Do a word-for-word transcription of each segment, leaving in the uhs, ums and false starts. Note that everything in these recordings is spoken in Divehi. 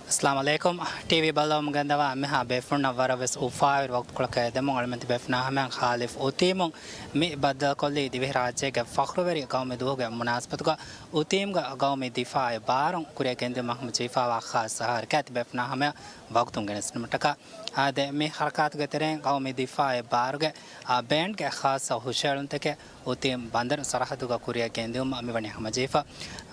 އައްސަލާމު ޢަލައިކުމް. ޓީވީ ބައްލަވަމުން ގެންދަވާ އެންމެހާ ބޭފުޅުންނަށް ވަރަށް ވެސް އުފާވެރި ވަގުތުކޮޅަކަށް އެދެމުން އަޅުމެން ތިބޭފުޅުންނާ ހަމަޔަށް ޚާލިފް އުތީމުން މި ބައްދަލުކޮށްލީ ދިވެހިރާއްޖޭގެ ފަޚްރުވެރި ޤައުމީ ދުވަހުގެ މުނާސަބަތުގަ އުތީމްގެ ޤައުމީ ދިފާޢީ ބާރުން ކުރިއަށް ގެންދިއުމަށް ހަމަޖެހިފައިވާ ޚާއްޞަ ހަރަކާތް ތިބޭފުޅުންނާ ހަމަޔަށް ވަގުތުން ގެނެސްދިނުމަށްޓަކާ. އާދެ، މި ހަރަކާތުގެ ތެރެއިން ޤައުމީ ދިފާޢީ ބާރުގެ، އާ، ބޭންޑްގެ ޚާއްޞަ ހުށައެޅުންތަކެއް އުތީމް ބަނދަރު ސަރަހައްދުގަ ކުރިއަށް ގެންދިއުމަށް މިވަނީ ހަމަޖެހިފަ.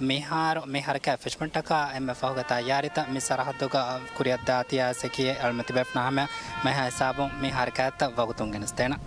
މިހާރު މި ހަރަކާތް ފެށުމަށްޓަކާ އެންމެ ފަހުގެ ތައްޔާރީތައް މި ސަރަހައްދުގަ ކުރިއަށްދާތީ އާސަކީ އެ އަޅުމެން ތިބޭފުޅުންނާ ހަމަ މިހާ ހިސާބުން މި ހަރަކާތްތައް ވަގުތުން ގެނެސްދޭނަން.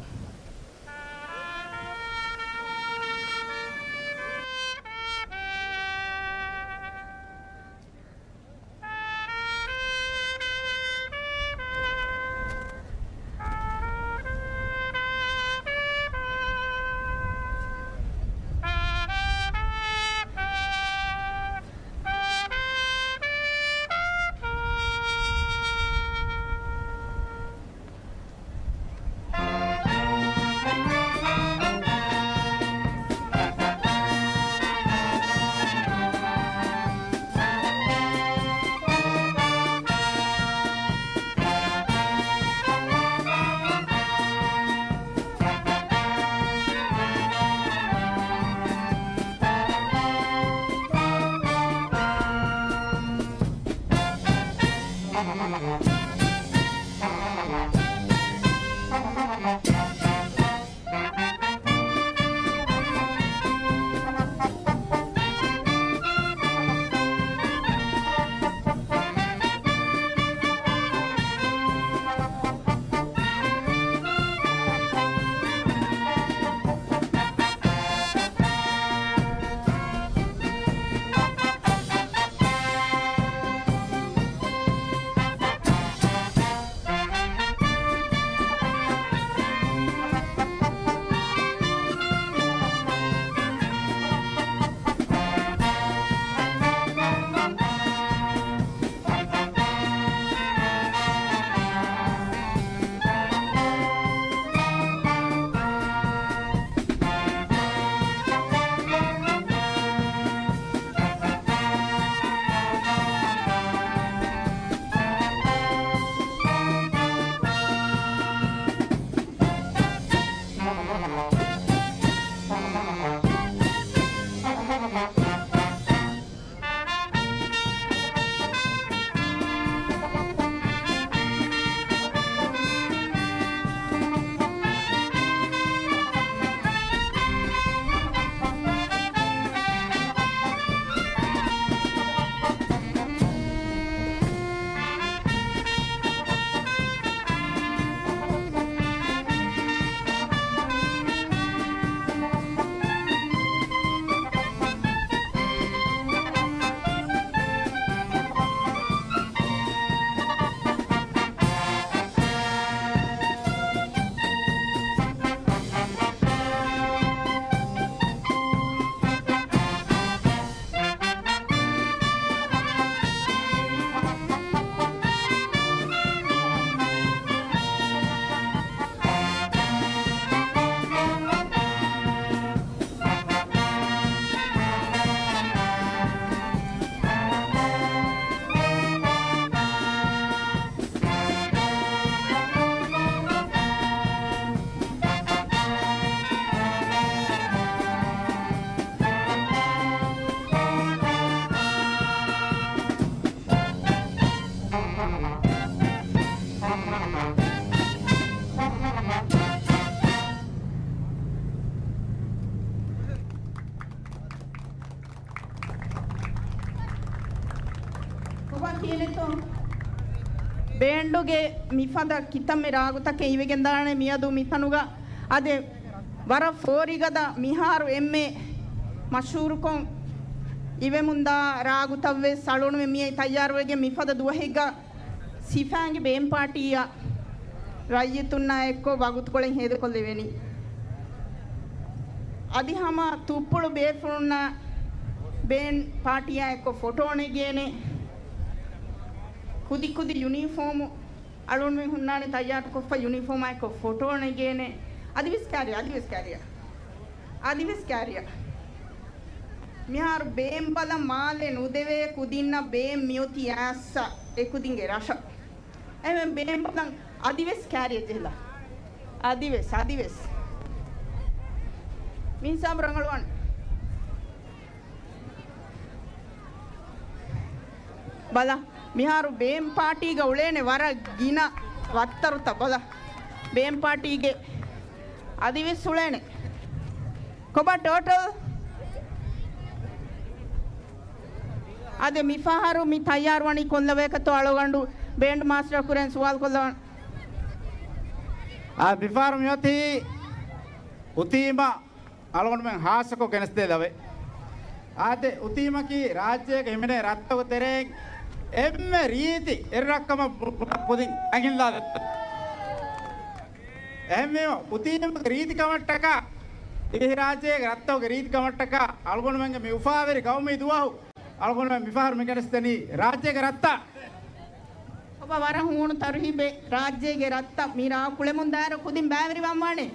ބޭންޑުގެ މިފަދަ ކިތަންމެ ރާގުތަކެއް އިވެގެންދާނެ މިއަދު މިތަނުގަ. އާދެ، ވަރަށް ފޯރިގަދަ މިހާރު އެންމެ މަޝްހޫރުކޮށް އިވެމުންދާ ރާގުތައްވެސް އަޅުގަނޑުމެން މިއައި ތައްޔާރުވެގެން މިފަދަ ދުވަހެއްގަ ސިފައިންގެ ބޭންޑް ޕާޓީއަށް ރައްޔިތުންނާ އެއްކޮށް ވަގުތުކޮޅެއް ހޭދަކޮށްލެވެނީ. އަދި ހަމަ ތުއްޕުޅު ބޭފުޅުންނަށް ބޭންޑް ޕާޓީއާ އެއްކޮށް ފޮޓޯ ނެގޭނެ. ކުދި ކުދި ޔުނީފޯމު އަޅުގަނޑުމެން ހުންނާނެ ތައްޔާރުކޮށްފަ ޔުނީފޯމާ އެއްކޮށް ފޮޓޯ ނެގޭނެ. އަދިވެސް ކާރިޔާ، އަދިވެސް ކާރިޔާ. އަދިވެސް ކާރިޔާ. މިހާރު ބޭން ބަލަން މާލެ ނުދެވޭ ކުދިންނަށް ބޭން މިއޮތީ އައިއްސަ އެ ކުދިންގެ ރަށަށް. އެހެން ބޭން ބަލަން އަދިވެސް ކާރިޔަށް ޖެހިލާ. އަދިވެސް، އަދިވެސް. މި ހިސާބު ރަނގަޅުވާނެ. ބަލަ، މިހާރު ބޭން ޕާޓީގަ އުޅޭނެ ވަރަށް ގިނަ ވައްތަރުތައް ބަލަ. ބޭން ޕާޓީގެ އަދިވެސް އުޅޭނެ. ކޮބާ ޓޯޓަލް؟ އާދެ، މިފަހަރު މި ތައްޔާރުވަނީ ކޮންލަވަޔަކަށްތޯ އަޅުގަނޑު ބޭންޑް މާސްޓަރ ކުރެން ސުވާލު ކޮށްލަވަން. އާ، މިފަހަރު މިއޮތީ އުތީމަ އަޅުގަނޑުމެން ހާއްސަކޮށް ގެނެސްދޭ ލަވެ. އާދެ، އުތީމަކީ ރާއްޖޭގެ ހިމެނޭ ރަށްތަކުގެ ތެރެއިން އެންމެ ރީތި އެއްރަށްކަމަށް ބު-، ބު-، ކުދިން އަނގިންލާ ދެއްތަ. އެހެންވީމަ، އުތީމަގެ ރީތިކަމަށްޓަކާ، ދިވެހިރާއްޖޭގެ ރަށްތަކުގެ ރީތިކަމަށްޓަކާ، އަޅުގަނޑުމެންގެ މި އުފާވެރި ގައުމީ ދުވަހު، އަޅުގަނޑުމެން މިފަހަރު މި ގެނެސްދެނީ ރާއްޖޭގެ ރަށްތައް. އޮބާ ވަރަށް ހޫނު ތަރުހީބެއް. ރާއްޖޭގެ ރަށްތައް މި ރާ ކުޅެމުން ދާއިރު ކުދިން ބައިވެރިވާން ވާނެ.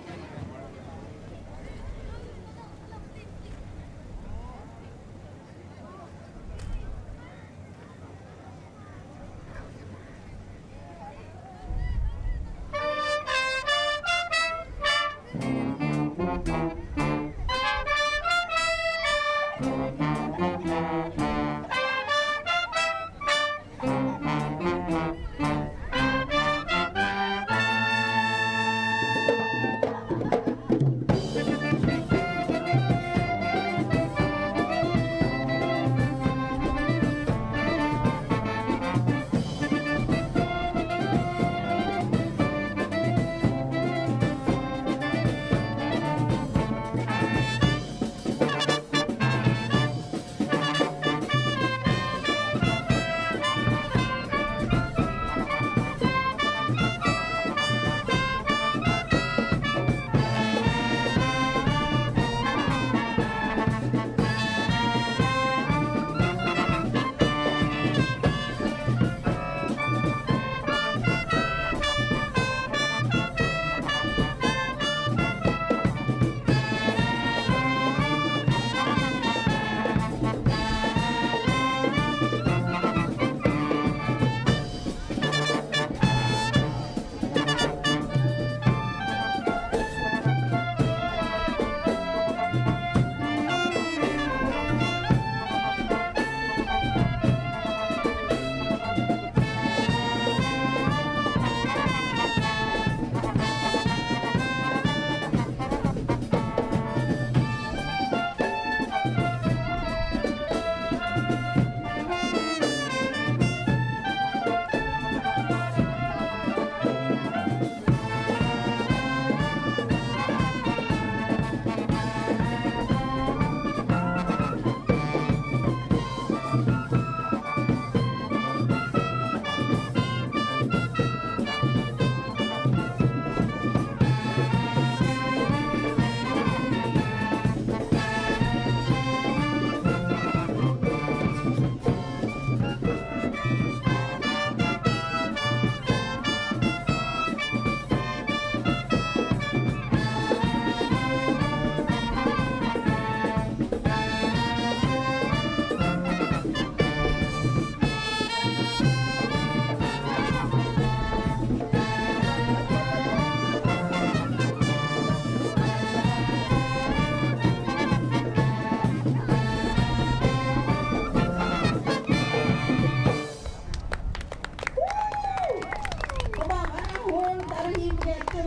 އޮބާ ވަރަށް ހޫނު ތަރުހީބުގެ އެއްޗެއް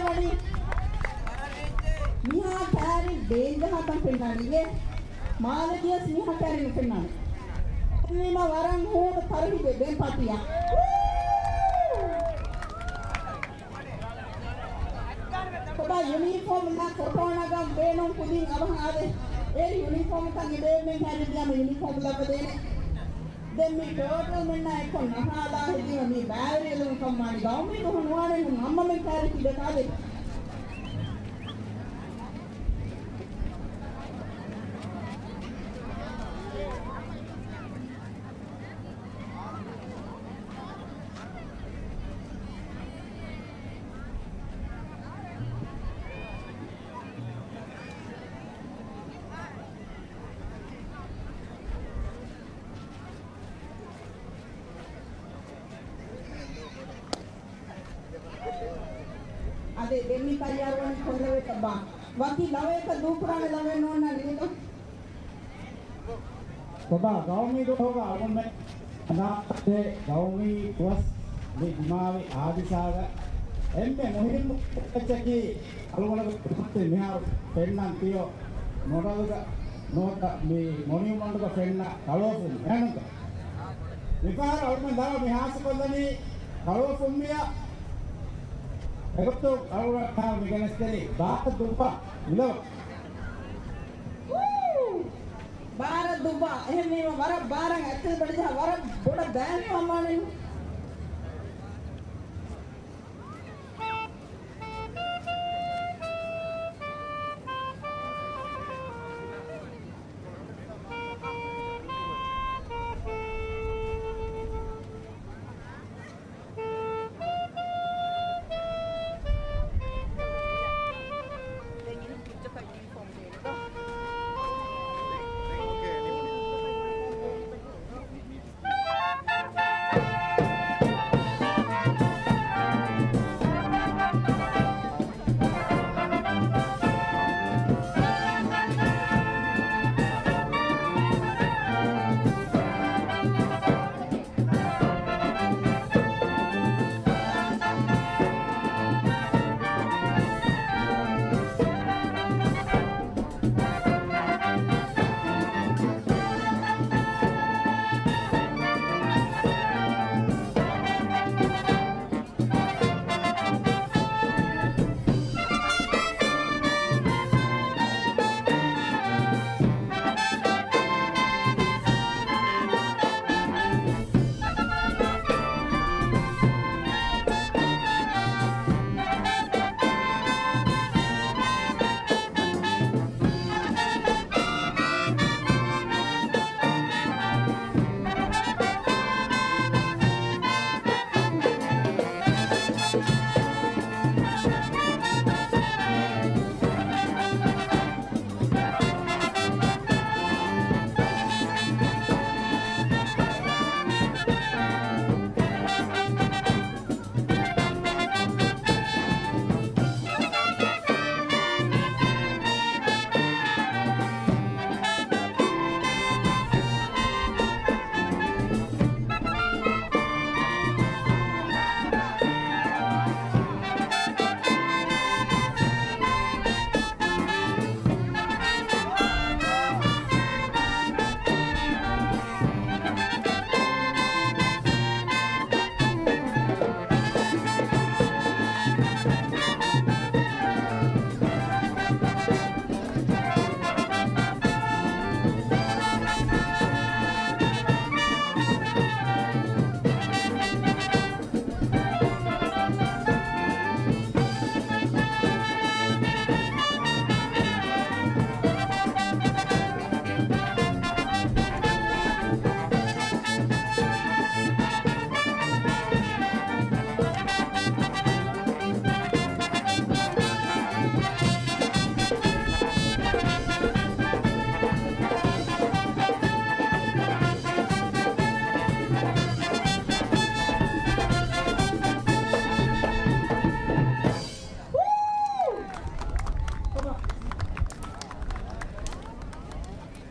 ވަނީ. މިހާ ކާރި ބޭންޖަހާ ތަން ފެންނާނީ އިނގޭ. މާލެ ދިޔަސް މިހާ ކާރި ނުފެންނާނެ. އެހެންވީމަ ވަރަށް ހޫނު ތަރުހީބެއް ބޭން ޕާޓީއަށް. ކޮބާ ޔުނީފޯމް ނަ ފޮޓޯ ނަގަން ބޭނުން ކުދިން އަވަހަށް އާދެ. އޭރު ޔުނީފޯމް ތަން އެބޭބެމެން ހައިރު ދިޔަމަ ޔުނީފޯމް ލައްވަދޭނެ. ދެން މި ޓޯޓަލް މެންނާ އެއްކޮށް ނަހާލާ ހެދީމަ މީ ބައިވެރިވެލުން ކަމާނި ގައުމީ ދުހު ނުވާނެ ނަމަ މެން ކާރި ތިބެ ކާދެ. އަދި ދެންމި ކަރިޔާރުވަނީ ކޮން ލަވައެއްތަ ބާ؟ ވަކި ލަވަޔަކަށް ދޫކުރާނެ ލަވައެއް ނޯންނާނެ ނެތޯ؟ ކޮބާ ގައުމީ ދުވަހުގަ އަޅުގަނޑުމެން އަނދާސީ ގައުމީ ދުވަސް މި ދިމާވި ހާދިސާގަ އެންމެ މުހިއްމު އެއްޗަކީ އަޅުގަނޑުގެ މިހާރު ފެންނަން ތިޔޯ މޮޑަލުގަ ނުވަތަ މި މޮނިއުމަންޓުގަ ފެންނަ ކަޅުވަފުން އެހެންތަ؟ މިފަހަރު އަޅުގަނޑު ދާ މި ހާސިކޮށްލަނީ ކަޅުވަފުންމިއަށް އެގޮތުން އަޅުގަނޑު މި ގެނެސްދެނީ ބާރަށް ދުއްވާ މިލަވަ. ބާރަށް ދުއްވާ. އެހެންވީމަ ވަރަށް ބާރަށް އަތްތަލު ބަޑިޖަހާ ވަރަށް ބޮޑަށް ދާނީ ވަމާނެ.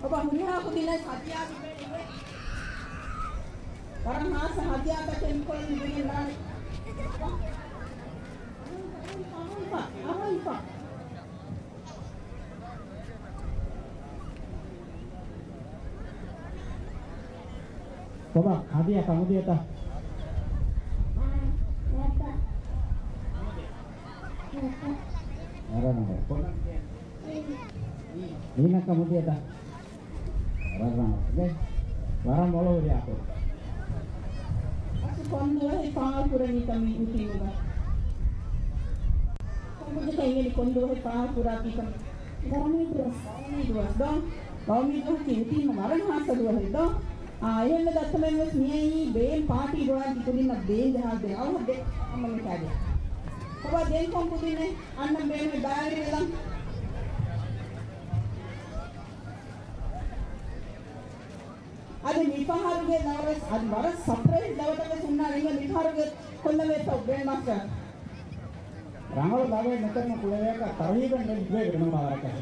އޮބާ ހުރިހާ ކުދިންނަށް ހަދިޔާ ލިބޭނެ. ވަރަށް ހާސް ހަދިޔާތަކެއް މިކޮޅަށް ލިބިގެން ދާނެ. އަހަންފަ، އަހަންފަ. ކޮބާ ހަދިޔާ ކަމުދިޔަތަ؟ ވަރަށް ރަނގަޅު. މީނަ ކަމުދިޔަތަ؟ ވަރަށް ރަނގަޅު. ވަރަށް މޮޅު ހުރި އަކު. އަސް ކޮން ދުވަހެއް ފާހަގަކުރަނީތަ މި އުތީމުގަ؟ ކޮން ކުއްޖަކަށް އިނގެނީ ކޮން ދުވަހެއް ފާހަގަކުރާތީކަން؟ ގައުމީ ދުވަސް. ގައުމީ ދުވަސް ދޯ؟ ގައުމީ ދުވަހަކީ އުތީމު ވަރަށް ހާއްސަ ދުވަހެއް ދޯ؟ އާ، އެހެންވެ ދައްތަމެން ވެސް މިއައީ ބޭން ޕާޓީ ގޮވާން ކުދިންނަށް ބޭން ޖަހާދޭ. އަވަހަށް ދޭ އަމަ މި ކާދޭ. ކޮބާ ދެން ކޮން ކުދިންނެއް؟ އަންނަ ބޭނުމެއް ބާވެރި ވެލަން. އަދި މިފަހަރުގެ ލަވަވެސް އަދި ވަރަށް ސަޕްރައިޒް ލަވަތައް ވެސް ހުންނާނެ. އިނގޭ މިފަހަރުގެ ކޮން ލަވައެއްތޯ ބޭން މާސްޓަރ؟ ރަނގަޅު ލަވައެއް ނެތެއްނު ކުޅެވޭކަށް ތަރުހީބެއް ނެތް ބޭ ވެނުމާ ވަރަކަށް.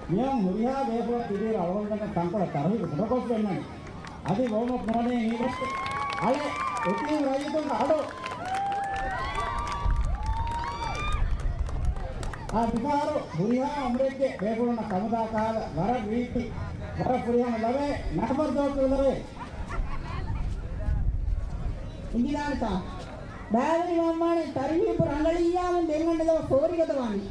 މިއޮން ހުރިހާ ބޭފުޅަށް ތިބީރު އަޅުގަނޑުމެން ތަންކޮޅެއް ތަރުހީބު ކުޑަކޮށް ފެންނަނީ. އަދި ވޯމްއަޕް ނުވަނީ މީ ވެސް. އަޅެ އުތީމް ރައްޔިތުން އަޑު. އާ މިފަހަރު ހުރިހާ އުމުރެއްގެ ބޭފުޅުންނަށް ކަމުދާ ކަހަލަ ވަރަށް ރީތި، ވަރަށް ފުރިހަމަ ލަވައެއް، ނަންބަރު ދޯކު ލަވައެއް. އިނގިލާންތާ. ބައިވެރިވާންވާނެ ތަރުހީބު ރަނގަޅިއްޔާމެން ދެން އަންނަ ދަވަ ފޯރިގަދަވާނީ.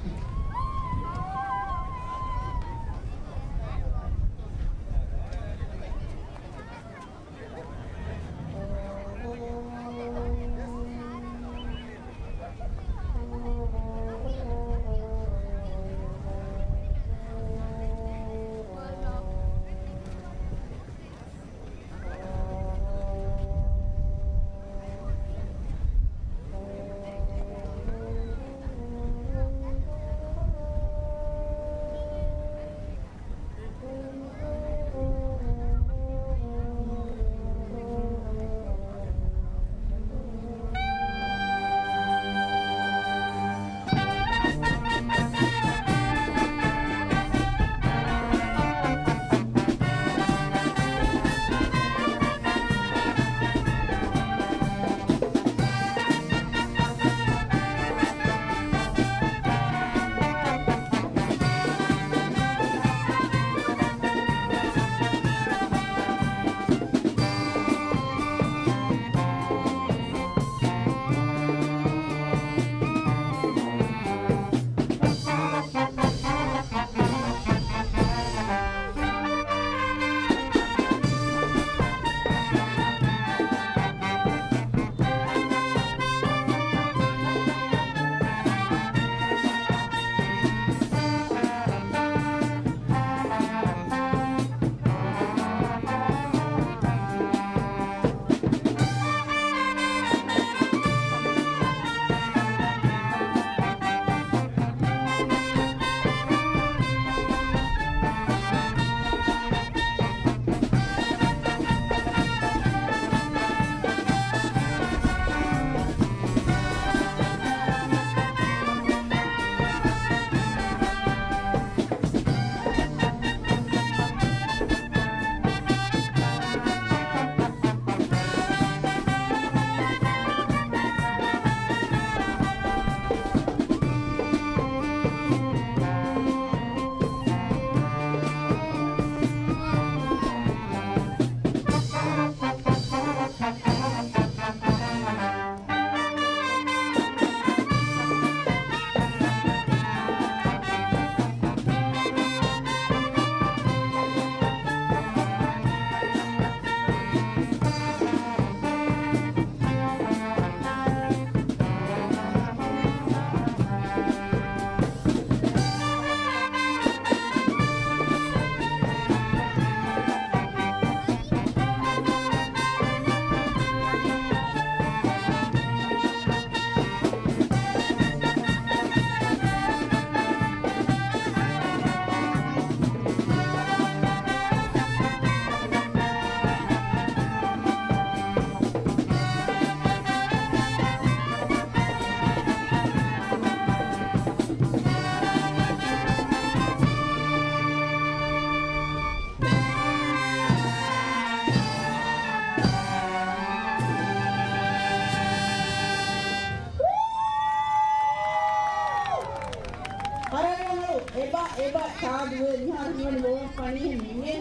އަރަން ރަނގަޅު. އެބަ، އެބަ ޝާދުވެ މިހާރު ހީވަނީ ވޯމް އަޕް ކަނީހެން ނިންމޭ.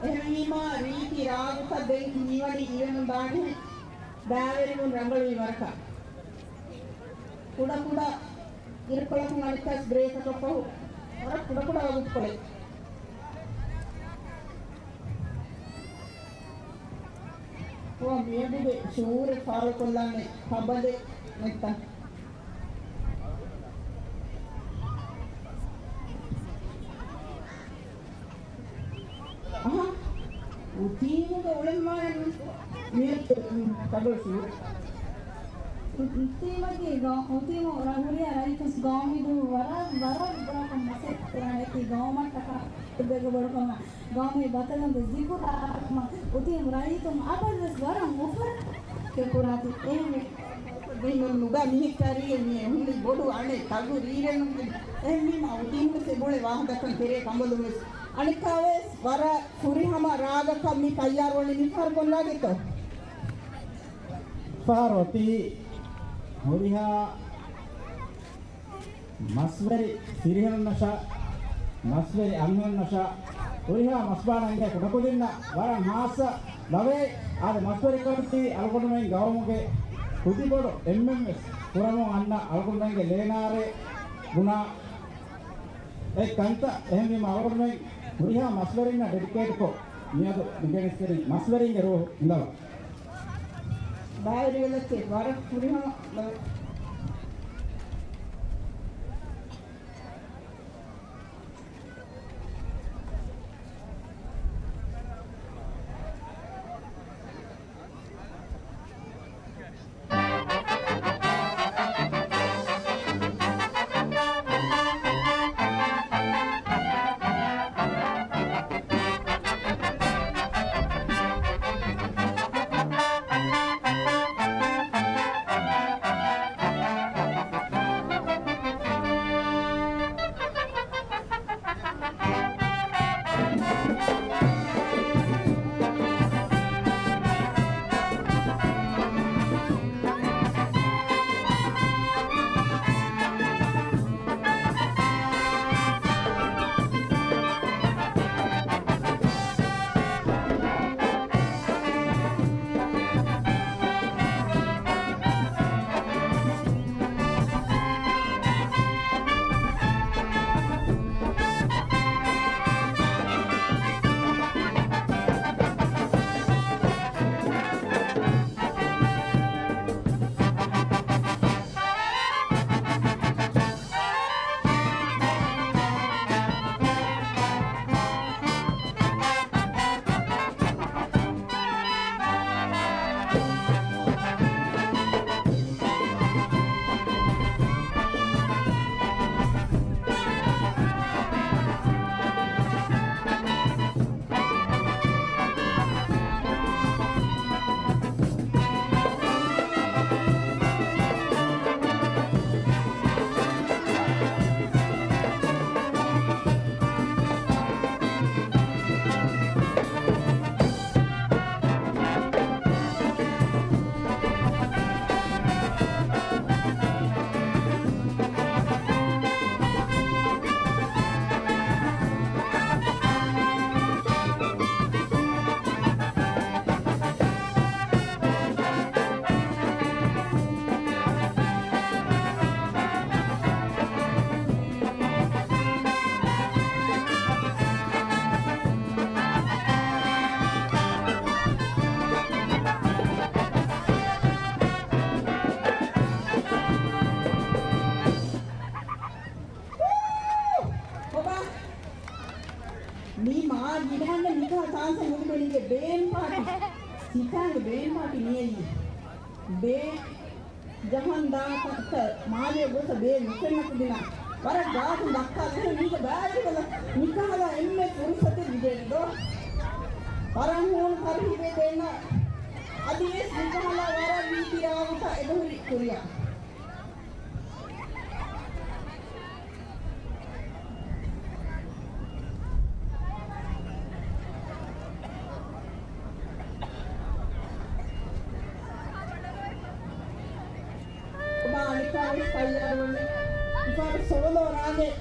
އެހެންވީމާ ރީތި ރާގުތައް ދެން ހީވަނީ އިވެމުން ދާނެހެން. ބައިވެރިވުން ރަނގަޅުވީ ވަރަކަށް. ކުޑަކުޑަ އިރުކޮޅަކުން އަނެއްކާސް ބްރޭކަކަށްފަހު ވަރަށް ކުޑަކުޑަ ވަގުތުކޮޅެއް. އޯ، މިއަދުގެ ޝުއޫރެއް ފާޅުކޮށްލާނެ ކަބަލެއް ނެތްތަ؟ އަހަ، އުތީމުގެ އުޅެންވާނެ މިއަދު ކަބަލު ޝުއޫރެއް. އުތީމަކީ ގަ-، އުތީމު ރަ-، ހުރިހާ ރައްޔިތުން ގައުމީ ދުވަހު ވަރަށް، ވަރަށް ބޮޑަކަށް މަސައްކަތް ކުރާނެ އެކި ގައުމަށްޓަކާ އެބޭގެ ބޮޑުކަމަށް. ގައުމީ ބަތަލުންގެ ޒިކުރާ އުތީމު ރައްޔިތުން އަބަދުވެސް ވަރަށް އުފަރާތެއް ކުރާތީ އެހެންވެ. މި ނުބަ މީހެއް ކަރީގެ މި ހުންނަ ބޮޑު އަނެއް ތަގު ރީރެން. އެހެންވީމަ އޮތީން ވެސް އެބައުޅޭ ވާހަކަ ދައްކަން ތެރޭ ކަނބަލުން ވެސް. އަނެއްކާ ވެސް ވަރަށް ފުރިހަމަ ރާގަކަށް މި ތައްޔާރުވަނީ މިފަހަރު ކޮން ރާގެއްތޯ؟ ފަހަރު އޮތީ ހުރިހާ މަސްވެރި ފިރިހެނުންނަށާ، މަސްވެރި އަންހެނުންނަށާ، ހުރިހާ މަސްބާނަ އިނގޭ ކުޑަކުދިންނަށް ވަރަށް ހާއްސަ ބަވޭ. އާދެ، މަސްވެރިކަން ތީ އަޅުގަނޑުމެން ގައުމުގެ ކުދިބޮޑު އެންމެންވެސް ކުރަމުން އަންނަ އަޅުގަނޑުމެންގެ ލޭނާރޭ ބުނާ އެ ކަންތައް. އެހެންވީމަ އަޅުގަނޑުމެން ހުރިހާ މަސްވެރިންނަށް ޑެޑިކޭޓްކޮށް މިއަދު މިގެނެސްދިނީ މަސްވެރިންގެ ރޫހު އިނދަލަށް. ބާއިރުވެލައްޗޭ ވަރަށް ފުރިހަމަ ބައެއް. މީ މާ ގިނަހަންނަށް މިކަހަލަ ޗާންސެއް ނުލިބެނީގެ ބޭން ޕާޓީ. ސިކާންގެ ބޭން ޕާޓީ މިއައީ. ބޭ ޖަހަން ދާ ކަންތައް މާލެ ގޮސް ބޭ ނުފެންނަ ކުދިންނަށް ވަރަށް ގާތުން ދައްކާލަން. މީގެ ބާރުގަލަ މިކަހަލަ އެންމެ ފުރުސަތެއް ލިބޭނެ ދޯ. ފަރަންހޫން ތަރުހީބެއް ދޭންނަށް. އަދިވެސް މިކަހަލަ ވަރަށް ރީތި ރާގުތައް އެބަހުރި ކުރިއަށް. އޮބާ އަނެއްކާވެސް ތައްޔާރުވަން. މިފަހަރު ސޯލޯ ރާގެއް.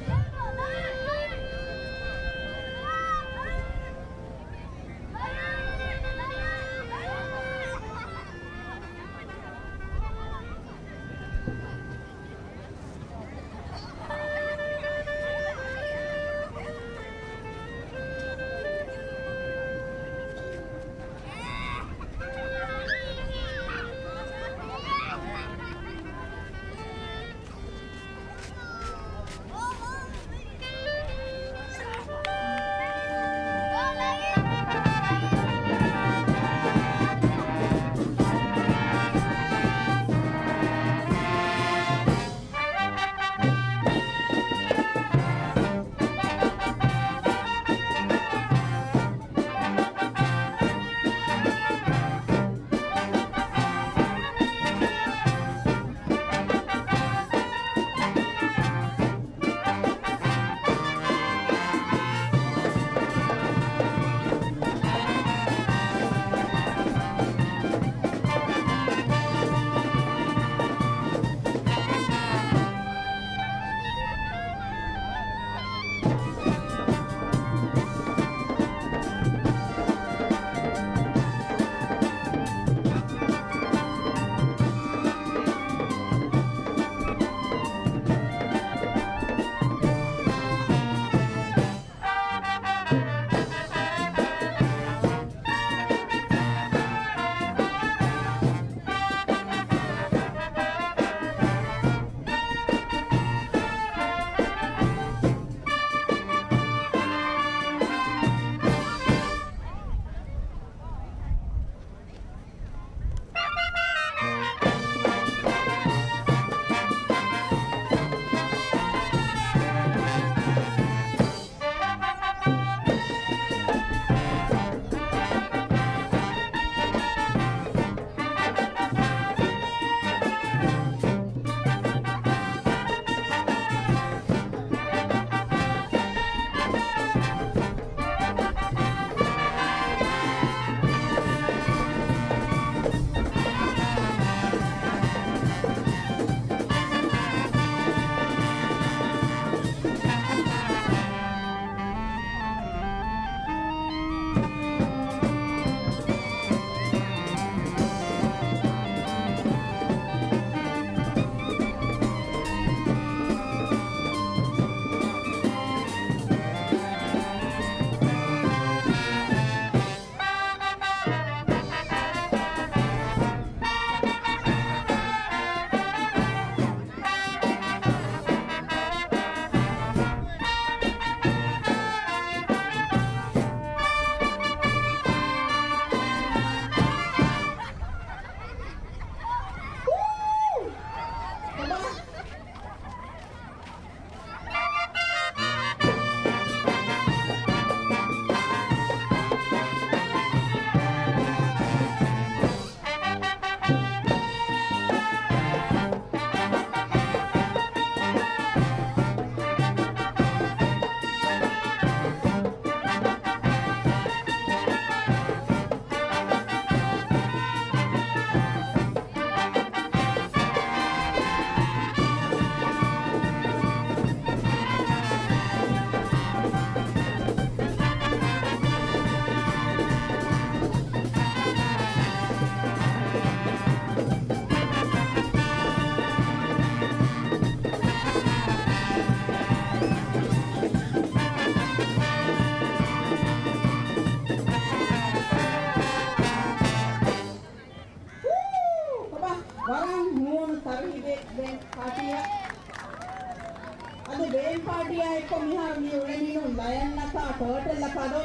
ލަޔަންއަކާ ޓާޓަލްއަކާ ދޯ؟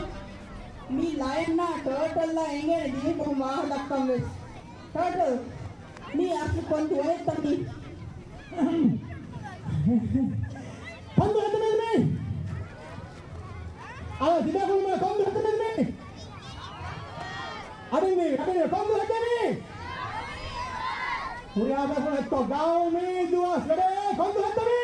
މި ލަޔަންއާ ޓާޓަލްއާ އެނގޭނެ ދިވެހި ބަހުން ވާހަކަ ދައްކަން ވެސް. ޓާޓަލް، މީ އަސްލު ކޮން ދުވަހެއްތަ މީ؟ ކޮން ދުވަހެއްތަ މީ؟ އާ، ތިބޭފުޅުން ކޮން ދުވަހެއްތަ މީ؟ އަޑިން މީ، އަޑިން ކޮން ދުވަހެއްތަ މީ؟ ހުރިހާ ބޭފުޅުން އެއްކޮށް ގައުމީ ދުވަސް ވެރޭ ކޮން ދުވަހެއްތަ މީ؟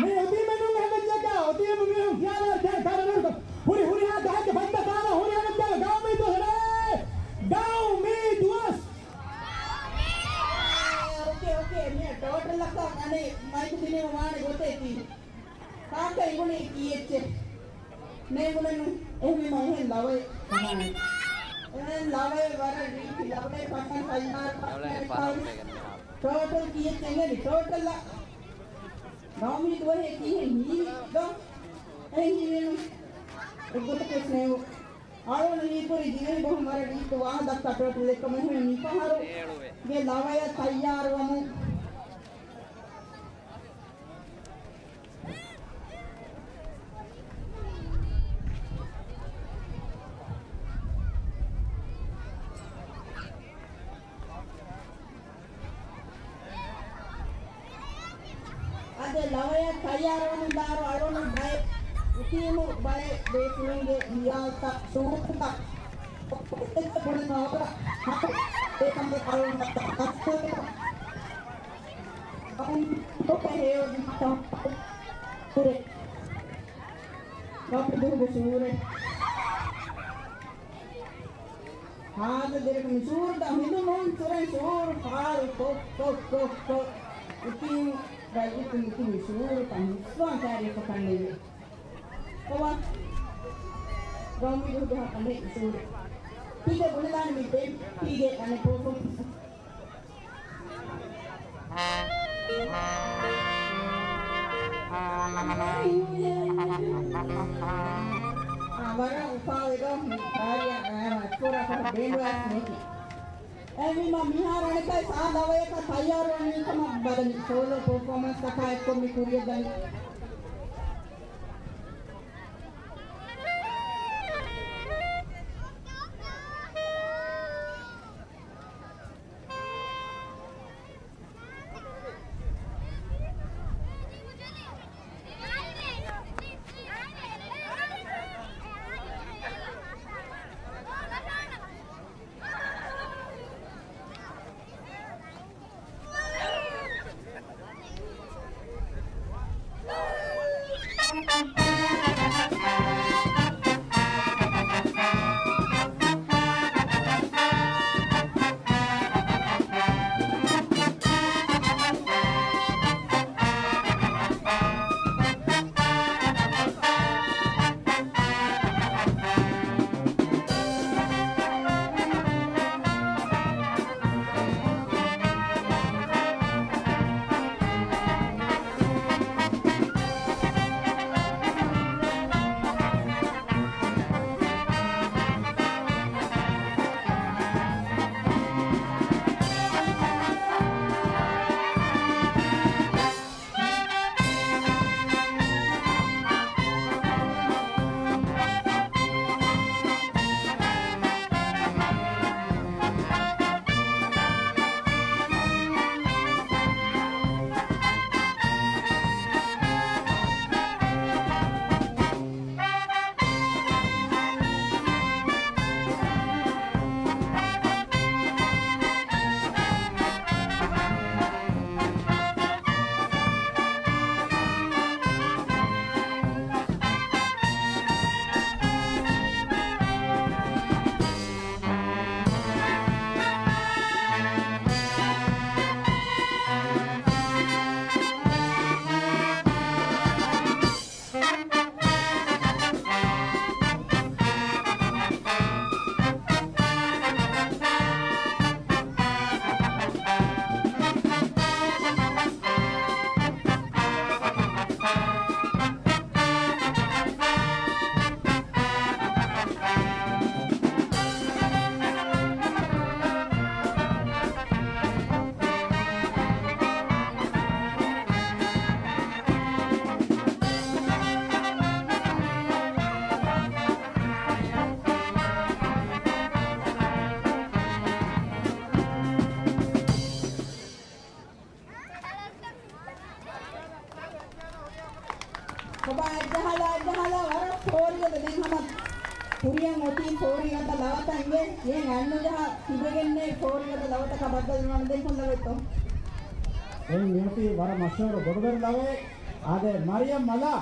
މީ އޮތީމެންނުން އެހެންވެއްޖެއްޔާ؟ އޮތީމެން މީހުން ޚިޔާލާ ތެ ކަރަނުން ހުރި ހުރިހާ ދަހަކެ ފަންތަ ސާލަ ހުރިހާ ވެއްޖެއްޔާ؟ ގައުމީ ދުވަސް ވެރޭ. ގައުމީ ދުވަސް. އޯކޭ، އޯކޭ، މިއަށް ޓޯޓަލްއަކަށް އަނެއް މައިކު ދިނީމަ ވާނެ ގޮތެއް ތީ. ކާކަށް އިނގުނީ ކީއެއްޗެއް؟ ނޭނގުނެއްނު. އެހެންވީމަ އެހެން ލަވައެއް ކަމާނެ. އެހެން ލަވައެއް ވަރަށް ރީތި ލަވައެއް ކަމަށް ތައްޔާރު ކޮށްފަ. ޓޯޓަލް ކީއެއްޗެއް އިނގޭ؟ ޓޯޓަލްއަށް ގައުމީ ދުވަހެއް ކީއްހެން ހީވީ ދޯ؟ އެހެން ހީވީނު. އެއްގޮތަކަށް ނޭނގު. އަޅުގަނޑު ހީކުރީ ދިވެހި ބަހުން ވަރަށް ރީތި ވާހަކަ ދައްކާ ޓޯޓަލް އެއްކަމަށް. އެހެންވެ މިފަހަރު ގެ ލަވަޔަށް ތައްޔާރުވަމުން. އަދި ލަވަޔަށް ތައްޔާރުވަމުންދާއިރު އަޅުގަނޑު ބައެއް އުކީމު ބައެއް ބޭފުޅުންގެ ހިޔާލުތައް ޝުއޫރުތައް ބުނެ ނޯބަ އެކަމަށް އަޅުގަނޑު ކުރެ. ރައްޕު ދުވަހުގެ ޝުއޫރެއް. ހާދަ ދެރަކު މި ޝުއޫރުތައް ހިނދުމުން ސުރެން ޝުއޫރު ފާޅު ކޮށް، ކޮށް، ކޮށް، ކޮށް. އުތީން ރައްޔިތުން އުތި މި ޝުއޫރުތައް ހުސްވާން ކާރިއަކަށް ކަންނޭނގެ. ކޮބާ؟ ގައުމީ ދުވަހުގެ ހަ ކަންނޭ ޝުއޫރު. ތީގެ ބުނެލާނެ މި ބޭބީގެ އަނެއް ޕަރފޯމަންސް. އާ، ވަރަށް އުފާވެދޯ މި ކާރިއަށް އައި މަޝްކޫރާ ފަހަ ބޭނުވާސް ނެތި. އެހެންވީމަ މިހާރު އަނެއްކާ ސާ ލަވަޔަކަށް ތައްޔާރުވަނީ ކަމަށް ބަލަނީ. ސޯލޯ ޕަރފޯމަންސް ތަކާ އެއްކޮށް މި ކުރިޔަށް ދަނީ. ޖަހާލާ، ޖަހާލާ ވަރަށް ފޯރިގަދަ. ދެން ހަމަ ކުރިޔަށް އޮތީ ފޯރިގަދަ ލަވަތައް އިނގޭ. އެހެން އަންނުޖަހާ ތިބެގެންނޭ ފޯރިގަދަ ލަވަތަކާ ބައްދަލުވާނެ. ދެން ކޮން ލަވަތޯ؟ އެ މިއޮތީ ވަރަށް މަޝްހޫރު ބޮޑުބެރު ލަވައެއް. އާދެ، މަރިޔަމް މަލާ.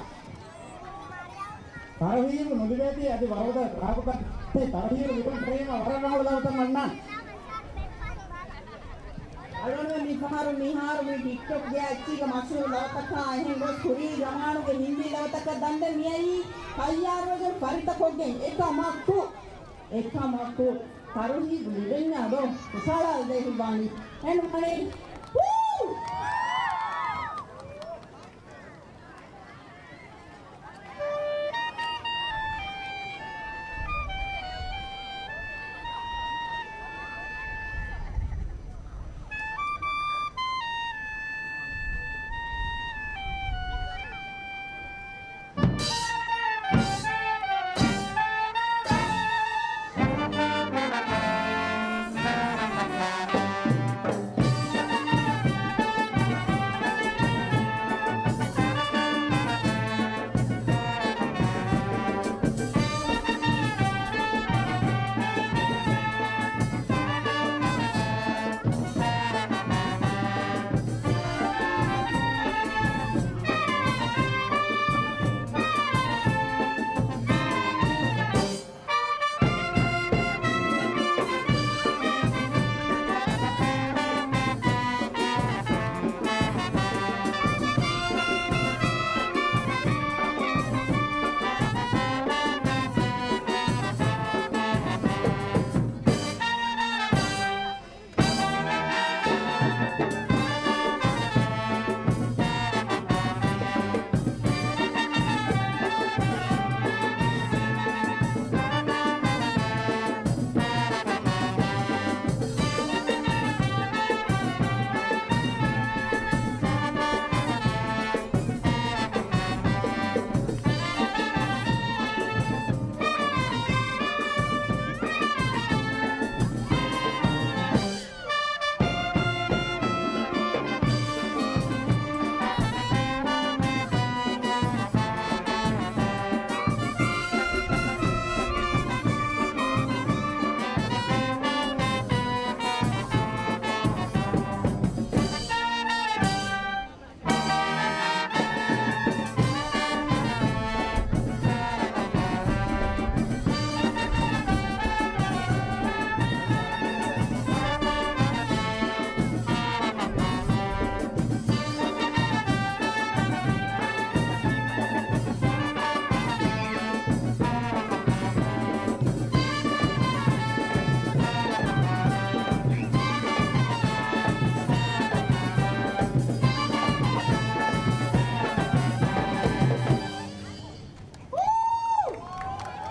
ތަރުހީބު ނުލިބޭތީ އަދި ވަރުގަދަ ރާގުތައް ތަރުހީބު ލިބުން ފެށީމަ ވަރަށް ރަނގަޅު ލަވަތައް އަންނާނެ. އަޅުގަނޑުމެން މިފަހަރު މިހާރު މި ޓިކްޓޮކް ގެ އެއްޗީގަ މަޝްހޫރު ލަވަތަކާ އެހެން ގޮސް ކުރީ ޒަމާނުގެ ހިންދީ ލަވަތަކަށް ދަންދެން މިއައީ ތައްޔާރުވެގެން ފަރިތަކޮށްގެން. އެކަމަކު، އެކަމަކު ތަރުހީބު ލިބެންޏާ ދޯ؟ ހުށަހަޅާލަދޭ ހިތްވާނީ. އެން ވަނީ. ހޫ!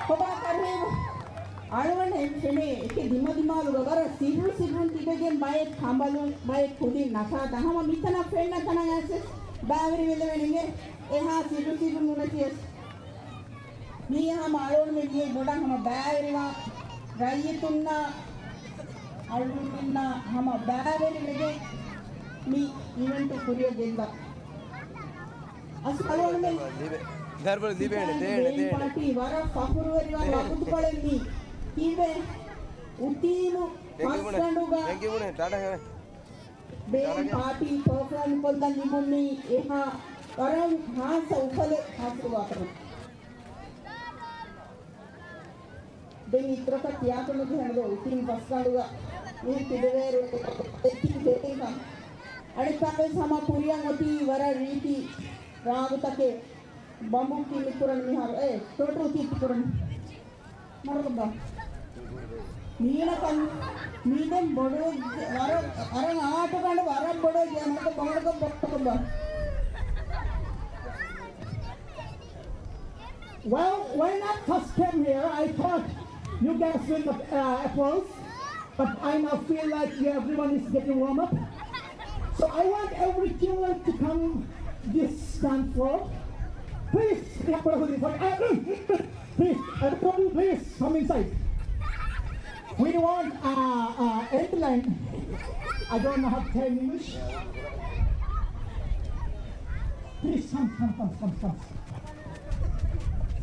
ކޮބާ ތަރުހީބު؟ އަޅުގަނޑަށް ފެނޭ އެކެއް ދިމަދިމާލުގަ ވަރަށް ސިއްރު ސިއްރުން ތިބެގެން ބައެއް ކަނބަލުން ބައެއް ކުދިން ނަކާ ދަހަމަ މިތަނަށް ފެންނަ ތަނަށް އައިސް ބައިވެރިވެލެވެން އިނގޭ. އެހާ ސިއްރު ސިއްރުން ނުނެތިޔަސް. މީ ހަމަ އަޅުގަނޑުމެން މިއީ ބޮޑަށް ހަމަ ބައިވެރިވާ ރައްޔިތުންނާ އަޅުގަނޑުމެންނާ ހަމަ ބައިވެރިވެގެން މި އިވެންޓު ކުރިއަށް ގެންދާ. އަސް އަޅުގަނޑުމެން ދަރުބަލު ލިބޭނެ، ދޭނެ، ދޭނެ. ބޭން ޕާޓީ ވަރަށް ފަޚުރުވެރިވާ ވަގުތުކޮޅެއް މީ. ކީއްވެ؟ އުތީމު ފަސްގަނޑުގަ ބޭން ޕާޓީ ޕަރފޯމް ކޮށްލަން ލިބުނީ އެހާ ވަރަށް ހާއްސަ އުފަލެއް ހާސިލުވާކަމަށް. ދެން އިތުރަކަށް ކިޔާކަމެއް ހަނދު އުތީމު ފަސްގަނޑުގަ މި ތިބެވޭރު އެކި ދެތިންކަން. އަނެއްކާވެސް ހަމަ ކުރިއަށް އޮތީ ވަރަށް ރީތި ރާގުތަކެއް. ބަނބު ކިއްލި ކުރަން މިހާރު. އޭ، ޓޯޓޯ ކިއްލި ކުރަން. މަރުގަ. މީނަކަން މީދެން ބޮޑު ވަރަށް، ވަރަށް އާޓު ގަނޑު ވަރަށް ބޮޑު ގެ މަރުގަ ބޮޑުގަ ބޮޑުގަ. Well, when I first came here, I thought you guys win the uh, applause, but I now feel like you, everyone is getting warm up. So I want every children to come this dance floor. Please, please, everybody, please, everybody, please come inside. We want uh, uh, end line. I don't know how to say in English. Please come, come, come, come, come.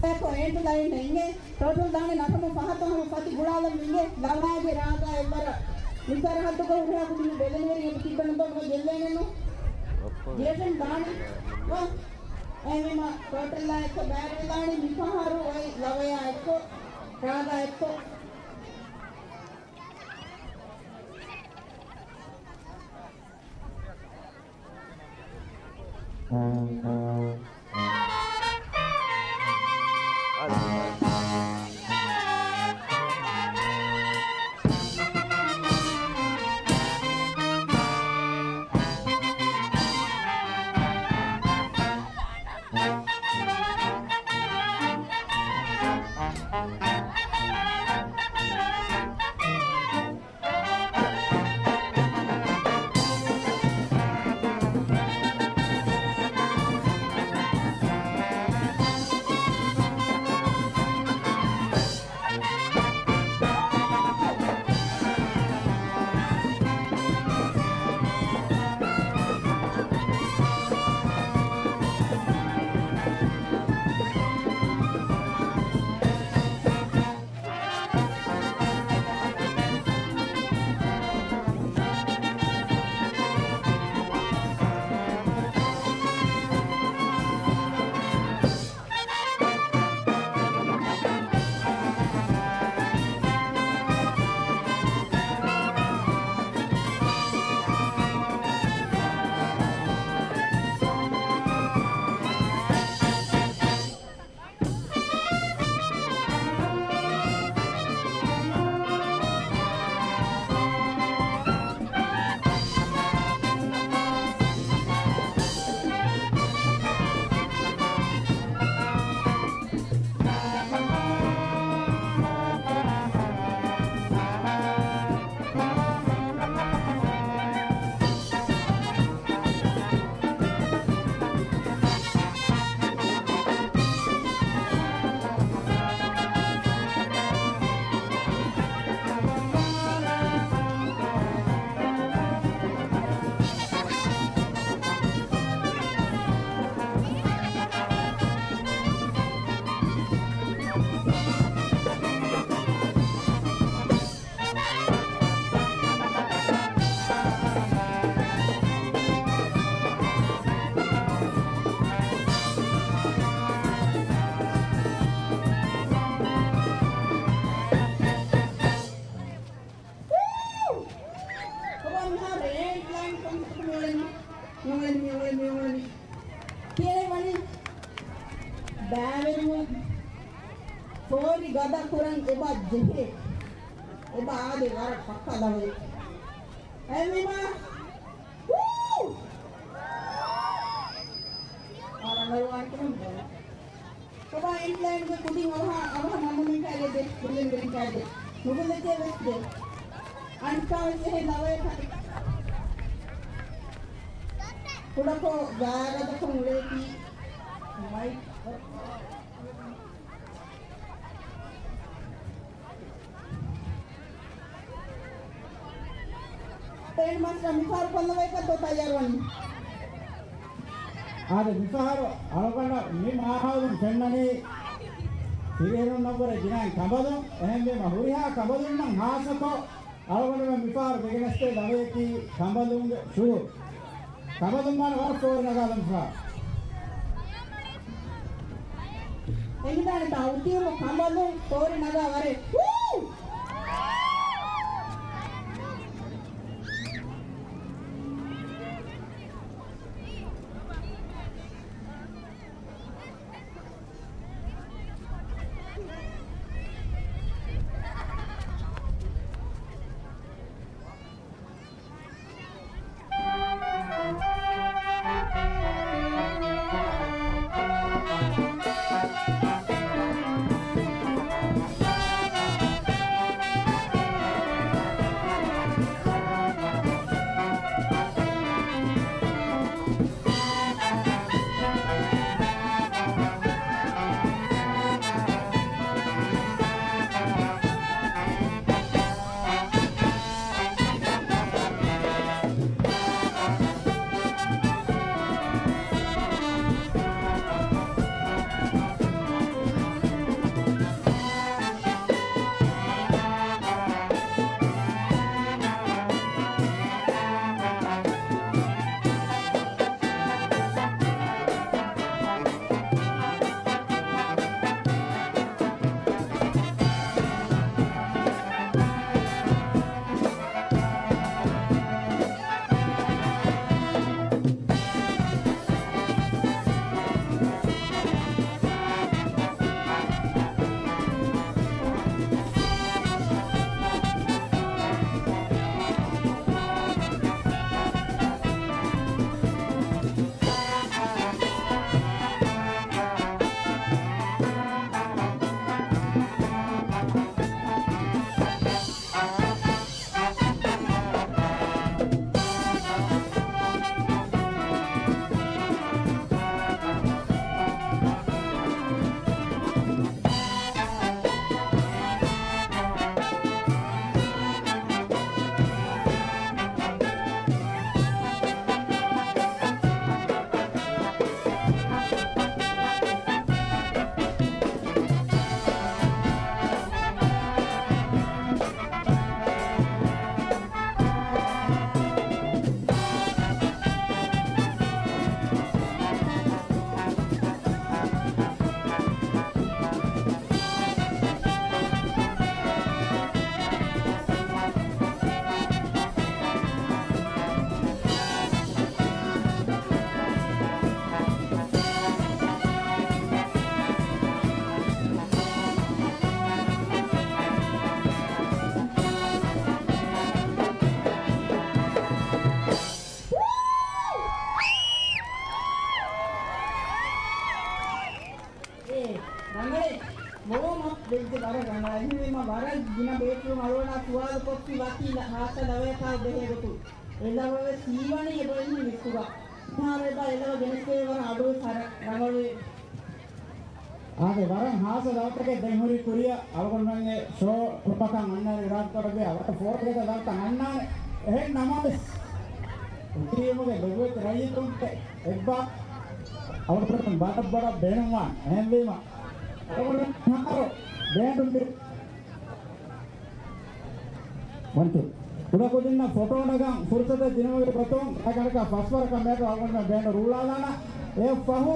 އެކޮ އޭންޑް ލައިން އިނގޭ، ޓޯޓަލް ދާނެ ނަށަމުން ފަހަތަށް ހަމަ ފަތި ގުޅާލަން އިނގޭ، ލަވައިގެ ރާގާ އެއްވަރަށް. މި ސަރަހައްދުގަ ހުރިހާ ކުދިން ބެލެނިވެރި އެބަ ތިއްބަނަ ދޯ ގެއްލޭނެނު. ޖޭޝަން ދާނެ. އެހެންވީމަ ޓޯޓަލް އާ އެއްކޮ ބައިވެލާނީ މިފަހަރު އޮތް ލަވަޔާ އެއްކޮ، ރާގާ އެއްކޮ. ކިޔެވަނީ ބައިވެރިވުން ފޯރި ގަދަ ކުރަން އެބަ ޖެހޭ. އެބަ އާދެ ވަރަށް ފައްކާ ލަވައެއް. އެހެންވީމާ، ވޫ! އާ، ރަނގަޅުވާނެ ކަމަށް ބަލަ. ކޮބާ އިންލައިންގެ ކުދިން އަވަހަށް، އަވަހަށް ނަންމަމެން ކާގެ ދެ، ގުޅެން ވެރިން ކާގެ ދެ. ނުގުލެތޭ ވެސް ދެ. އަންކާ ވެސް އެހެން ލަވަޔަކަށް. ކުޑަކޮށް ގާގަދަކޮށް އުޅޭތީ. މައި. ހެޑްމާސްޓަރ މިފަހަރު ކޮން ލަވައަކަށްތޯ ތައްޔާރުވަނީ؟ އާދެ، މިފަހަރު އަޅުގަނޑަށް މި މާހައުލުން ފެންނަނީ ފިރިހެނުންނަށްވުރެ ގިނައިން ކަނބަލުން. އެހެންވީމަ ހުރިހާ ކަނބަލުންނަށް ހާއްސަކޮށް އަޅުގަނޑުމެން މިފަހަރު ދެގެނެސްދޭ ލަވަޔަކީ ކަނބަލުންގެ ޝޫޓް. ކަނބަލުން މާނަ ވަރަށް ފޯރި ނަގާލަން ފަ. އެނގިދާނެތާ އުތީމު ކަނބަލުން ފޯރި ނަގާ ވަރެއް. ވޫ! ރަނގަޅޭ. ވޯމް އަޕް ވެއްޖެ ވަރަށް ރަނގަޅަށް. އެހެންވީމަ ވަރަށް ގިނަ ބޭފުޅުން އަޅުގަނޑާ ސުވާލު ކޮށްފި ވަކި ހާއްސަ ލަވަޔަކާ ބެހޭ ގޮތުން. އެ ލަވަ ވެސް ހީވަނީ އެބަ އިން ވިސްކުގަ. މިހާރު އެބަ އެ ލަވަ ގެނެސްދެވޭ ވަރަށް އަޑު ވެސް ރަނގަޅުވޭ. އާދެ، ވަރަށް ހާއްސަ ދައުތަކެއް ދެން ހުރި ކުރިއަށް. އަޅުގަނޑުމެންގެ ޝޯ ކުރުމަކަށް އަންނާނެ އިރާދަކުރެއްވިޔާ ވަރަށް ފޯރުކަރިތަ ދައުތައް އަންނާނެ. އެހެން ނަމަވެސް، އެޓީއެމުގެ ލޮބުވެތި ރައްޔިތުންގެ އެއްބާ އަޅުގަނޑުމެން ވަރަށް ބޮޑަށް ބޭނުންވާނެ. އެހެންވީމަ، އަޅުގަނޑުމެން ހަރު ބޭނުން ވަންތު. ކުޑަކުދިންނަށް ފޮޓޯ ނަގަން ފުރުސަތެއް ދިނުމުގެ ގޮތުން އަގަނޑަކަށް ފަސްވަރަކަށް މެދު އަޅުގަނޑުމެން ބޭނުން ރޫޅާލާނަ. އެއަށްފަހު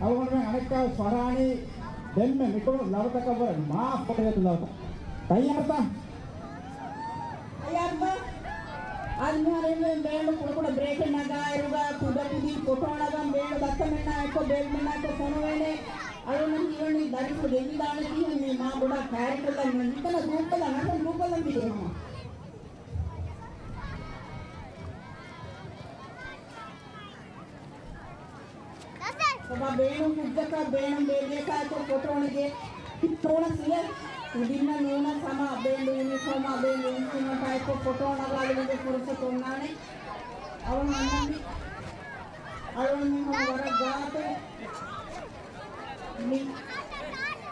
އަޅުގަނޑުމެން އަނެއްކާވެސް ފަރާނީ ދެންމެ މިކުޅު ލަވަތަކަށްވުރެ މާ ފޮޓޯ ލަވަތައް. ތައްޔާރުތަ؟ ތައްޔާރުތަ؟ އަދި މިހާރު އެންމެ ބޭނުން ކުޑަކުޑަ ބްރޭކެއް ނަގާއިރުގަ ކުޑަކުދިން ފޮޓޯ ނަގަން ބޭނުން ދައްކަމެންނާ އެއްކޮށް ބޭބެމެންނާ އެއްކޮށް ފޮނުވޭނެ. އަޅުގަނޑަށް ހީވަނީ ދަރިފުޅު ގެންދާނެތީ ހެން މީ މާ ބޮޑާ ކައިރިކޮށްލަން ނޫން. މިތަނަށް ގްރޫޕްކޮށްލަން، އަސަން ގްރޫޕްކޮށްލަން ދިޔަ ހަމަ. ސަބާ ބޭނުން ކުއްޖަކަށް ބޭނުން ބޭބެއަކާ އެއްކޮށް ފޮޓޯ ނެގޭ. ނޫނަސް އިނގޭ. ކުދިންނަށް ނޫނަސް ހަމަ ބޭނުން ޔުނީފޯމާ ބޭނުން އިންސްޓްރުމަންޓާ އެއްކޮށް ފޮޓޯ ނަގާލުމުގެ ފުރުސަތު އޮންނާނެ. އަޅުގަނޑު އަންނަނީ. އަޅުގަނޑު މީ ހަމަ ވަރަށް ގާތެއް. މި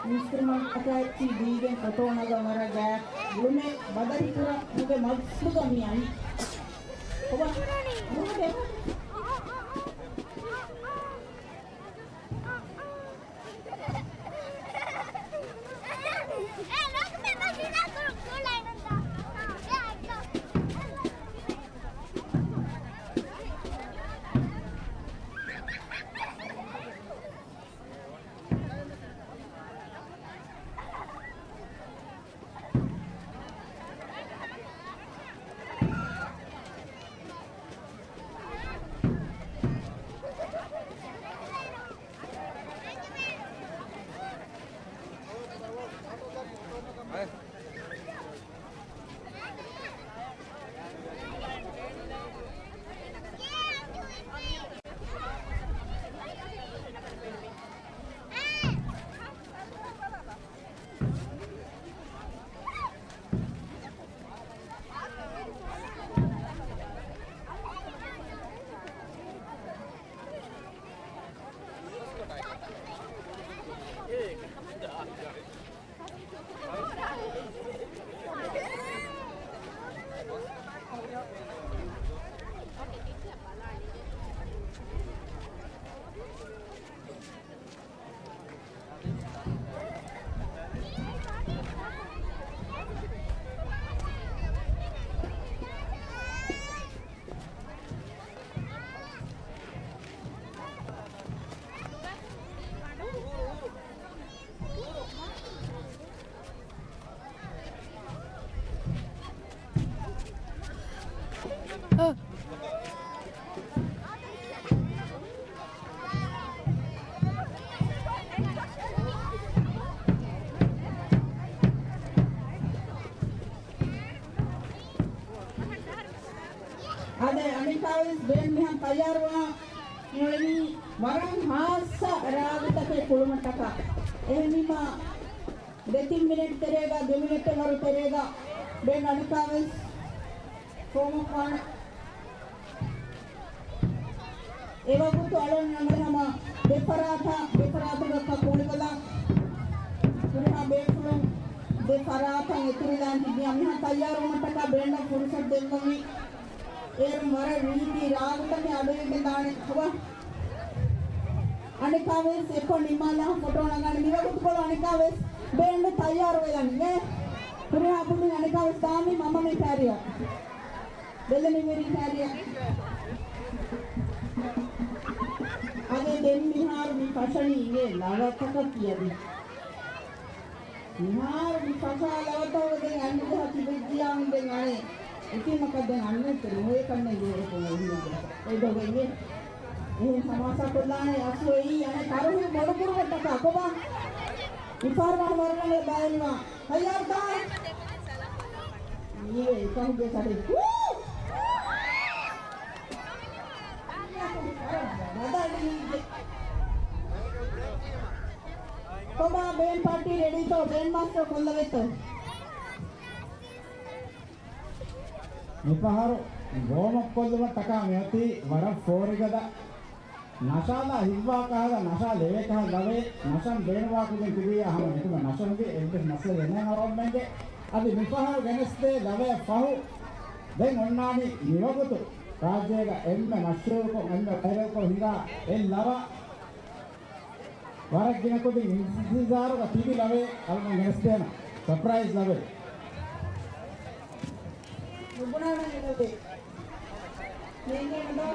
އިންސްޓްރުމަންޓަކާ އެއްޗި ދީގެން ފޮޓޯ ނަގަން ވަރަށް ގާތް. ގުޅުމެއް ބަދަހިކުރަން މުގެ މަގްސަދުގަ މި އަންނަ. އޮބާ، އަހަރެ. އާދެ، އަނެއްކާވެސް ބޭން މިހާރު ތައްޔާރުވާ މިއުޅެނީ ވަރަށް ހާއްސަ ރާގުތަކެއް ކުޅުމަށްޓަކާ. އެހެންވީމާ، ދެތިން މިނެޓް ތެރޭގަ، ދެ މިނެޓް ވަރު ތެރޭގަ ބޭން އަނެއްކާވެސް ފޯމް އަޕް ވާނެ. އެވަގުތު އަޅުން އަނގަޅި ހަމަ ދެފަރާތަށް، ދެފަރާތުގަ ކުޅިގޮލަށް ހުރިހާ ބޭފުޅުން ދެފަރާތަށް އެތުރިލާން ތިބި އަމިހާ ތައްޔާރުވުމަށްޓަކާ ބޭންޑަށް ފުރުސަތު ދެއްވަމީ. އޭރުން ވަރަށް ރީތި ރާގުތަކެއް އަޑުއިވިގެން ދާނެ ހަވާ. އަނެއްކާވެސް އެއްކޮށް ނިންމާލާ ފޮޓޯ ނަގާނެ މިވަގުތުކޮޅު އަނެއްކާވެސް ބޭންޑު ތައްޔާރު ވެލަނީ އޭ. ހުރިހާ ބުނި އަނެއްކާވެސް ދާމީ މަމަ މި ކާރިއަށް. ބެލެނިވެރި ކާރިއަށް. އަދި ދެން މިހާރު މި ފަށަނީ އިނގޭ ލަވަތަކަކީ އަދި. މިހާރު މި ފަށާ ލަވަތަކުގަ ދެން އަންނަ ޖަހަ ތިބެއްޖިޔާ ދެން އަނެއް. އެތި މަކަ ދެން އަންނަ ތެރެ ނުވޭ ކަންނެ ގޭރެ ކޮން އެހިނގެ. އެ ދޮގެ އިނގޭ. އެހެން ސަމާސާ ކޮށްލާނެ އަސްލު އެއީ އަނެއް ކަރުހި ބޮޑު ކުރުމަށްޓަކާ ކޮބާ؟ މިފަހަރު ވަނަ ވަރަށް ބައިނިވާ. ތައްޔާރުތާ؟ މީވެ އެކަހުގެ ސަޑި. ވޫ! ބަދަލު ނީގެ. ކޮބާ ބޭންޑް ޕާޓީ ރެޑީތޯ؟ ބޭންޑް މާސްޓަރ ކޮށްލަވޭތޯ؟ މިފަހަރު ވޯމް އަޕް ކޮށްލުމަށްޓަކާ މިއޮތީ ވަރަށް ފޯރިގަދަ ނަޝާލާ ހިއްވާ ކަހަލަ، ނަޝާ ލެވޭ ކަހަލަ ލަވޭ، ނަޝަން ބޭނުންވާ ކުދިން ތިބިއްޔާ ހަމަ ނިކުމެ ނަޝަންގެ އެއްވެސް މައްސަލައެއް ނެތް އަޅުގަނޑުމެންގެ. އަދި މިފަހަރު ގެނެސްދޭ ލަވަޔަށް ފަހު، ދެން އޮންނާނީ މިވަގުތު ރާއްޖޭގަ އެންމެ މަޝްހޫރުކޮށް، އެންމެ ވައިރަލްކޮށް ހިނގާ އެއް ލަވަ. ވަރަށް ގިނަ ކުދިން އިންތިޒާރުގަ ތިބި ލަވައެއް އަޅުގަނޑު ގެނެސްދޭނަން. ސަޕްރައިޒް ލަވައެއް. ނުބުނާނަން އެ ލަވައެއް. ނޭނގޭނަމަ.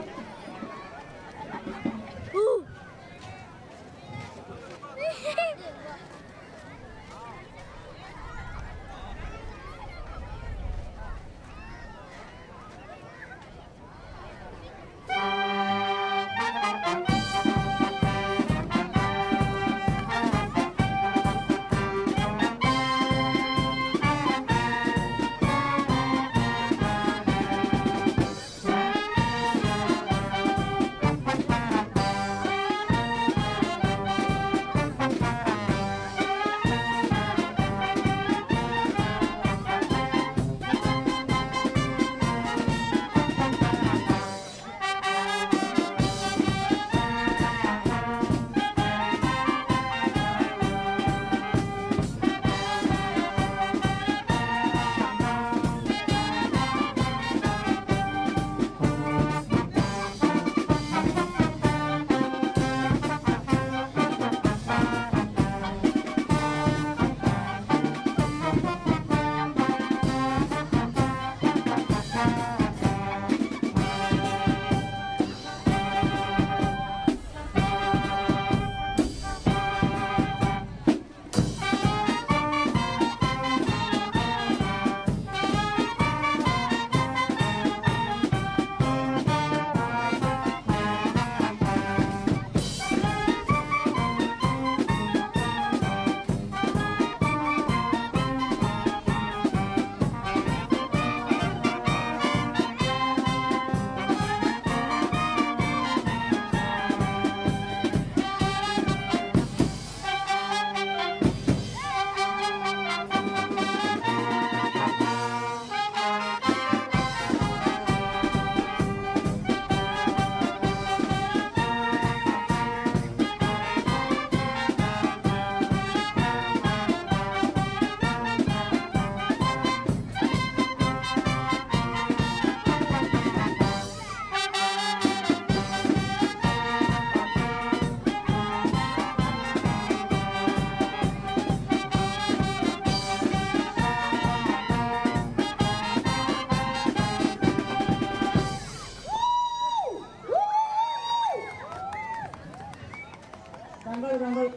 ރަނގަޅު، ރަނގަޅު.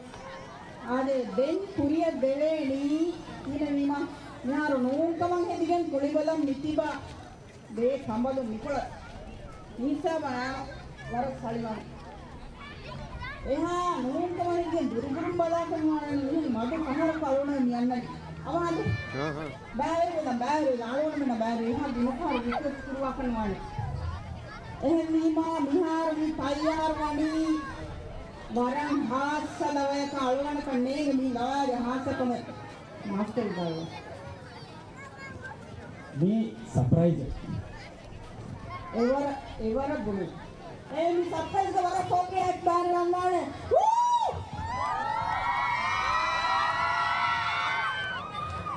އާދެ، ދެން ކުރިއަށް ދެވޭނީ ކިހިނެއްވީމަ؟ މިހާރު ނޫންކަމަށް ހެދިގެން ކުޅިބަލަން މިތިބާ ދޭ ކަނބަލު މިކޮޅަށް މީސާބާ ވަރަށް ސަޅިވަން. އެހާ ނޫންކަމަށް ހެދިގެން ދުރުދުރުން ބަލާކަށް ވާނެ މީހުން މަދު ފަހަރަކު އަޅުގަނޑު މި އަންނަނީ. އަވަހަދު. ބައިވެރިވެލަން، ބައިވެރިވެލަން، އަޅުގަނޑުމެންނަށް ބައިވެރިވެ. އެހާ ދިނުކާރު ރިކްވެސްޓް ކުރުވާކަށް ނުވާނެ. އެހެންވީމާ، މިހާރު މި ތައްޔާރު ވަނީ ވަރަށް ހާއްސަ ލަވަޔަކަށް. އަޅުގަނޑަކަށް ނޭނގެ މި ލަވައިގެ ހާއްސަކަމެއް. މާސްޓަރު ދާއިރު. މީ ސަޕްރައިޒެއް. އެވަރަށް، އެވަރަށް ބުނެ. އޭ މި ސަޕްރައިޒްގަ ވަރަށް ކޮންމެ އެއް ބާރެއް އަންނާނެ. ވޫ!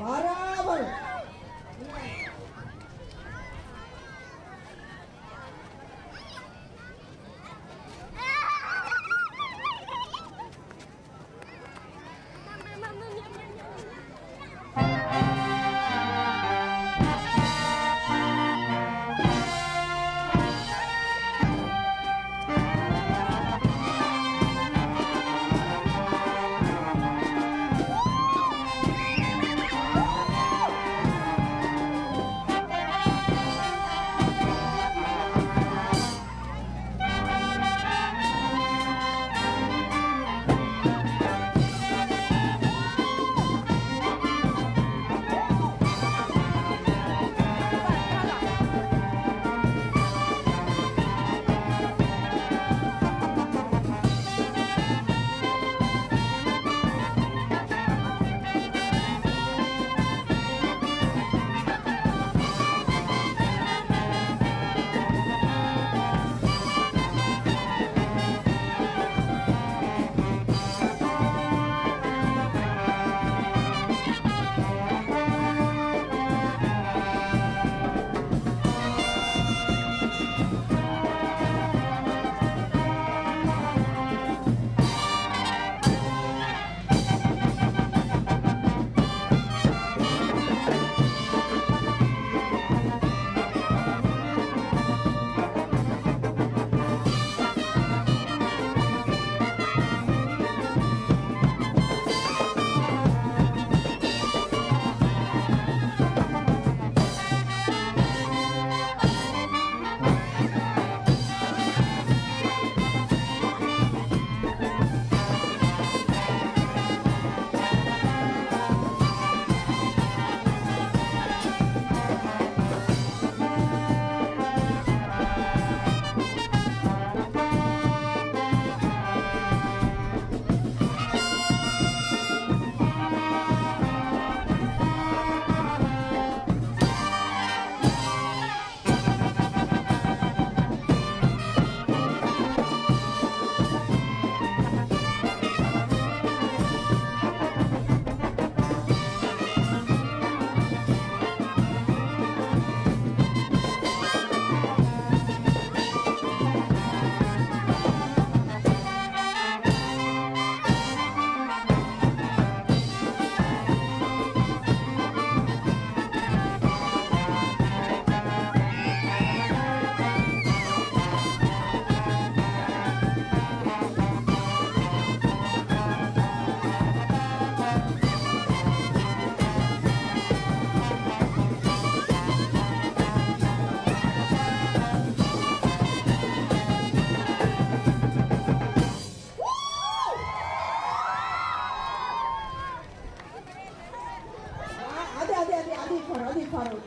ބަރާބަރު.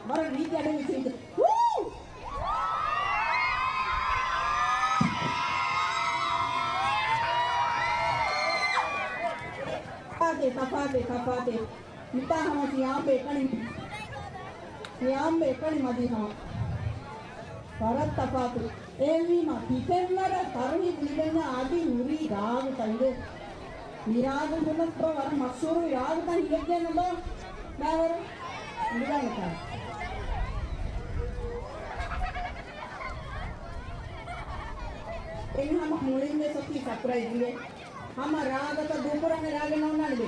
ވަރަށް ރީތި އަޑެއް ވެސް ހިނގި. ތަފާތެއް، ތަފާތެއް، ތަފާތެއް. މިތާ ހަމަ ސިޔާމްބެ އެކަނި، ސިޔާމްބެ އެކަނި މަދީ ހަމަ. ވަރަށް ތަފާތު. އެހެންވީމަ، ތިފެންވަރަށް ތަރުހީބު ލިބެންޏާ އަދި ހުރީ ރާގުތައް އިނދެ. މި ރާގު ބުނަސް ބަ ވަރަށް މަޝްހޫރު ރާގުތައް ހިނގައްޖެ ނަދާ. ބާވަރު. އިނދިރާނިކާ. އެން ހަމަ މުޅިން ވެސް އޮތީ ސަޕްރައިޒް އިނގޭ. ހަމަ ރާގަކަށް ދޫކުރާނެ ރާގެއް ނޯންނާނެ ދެ.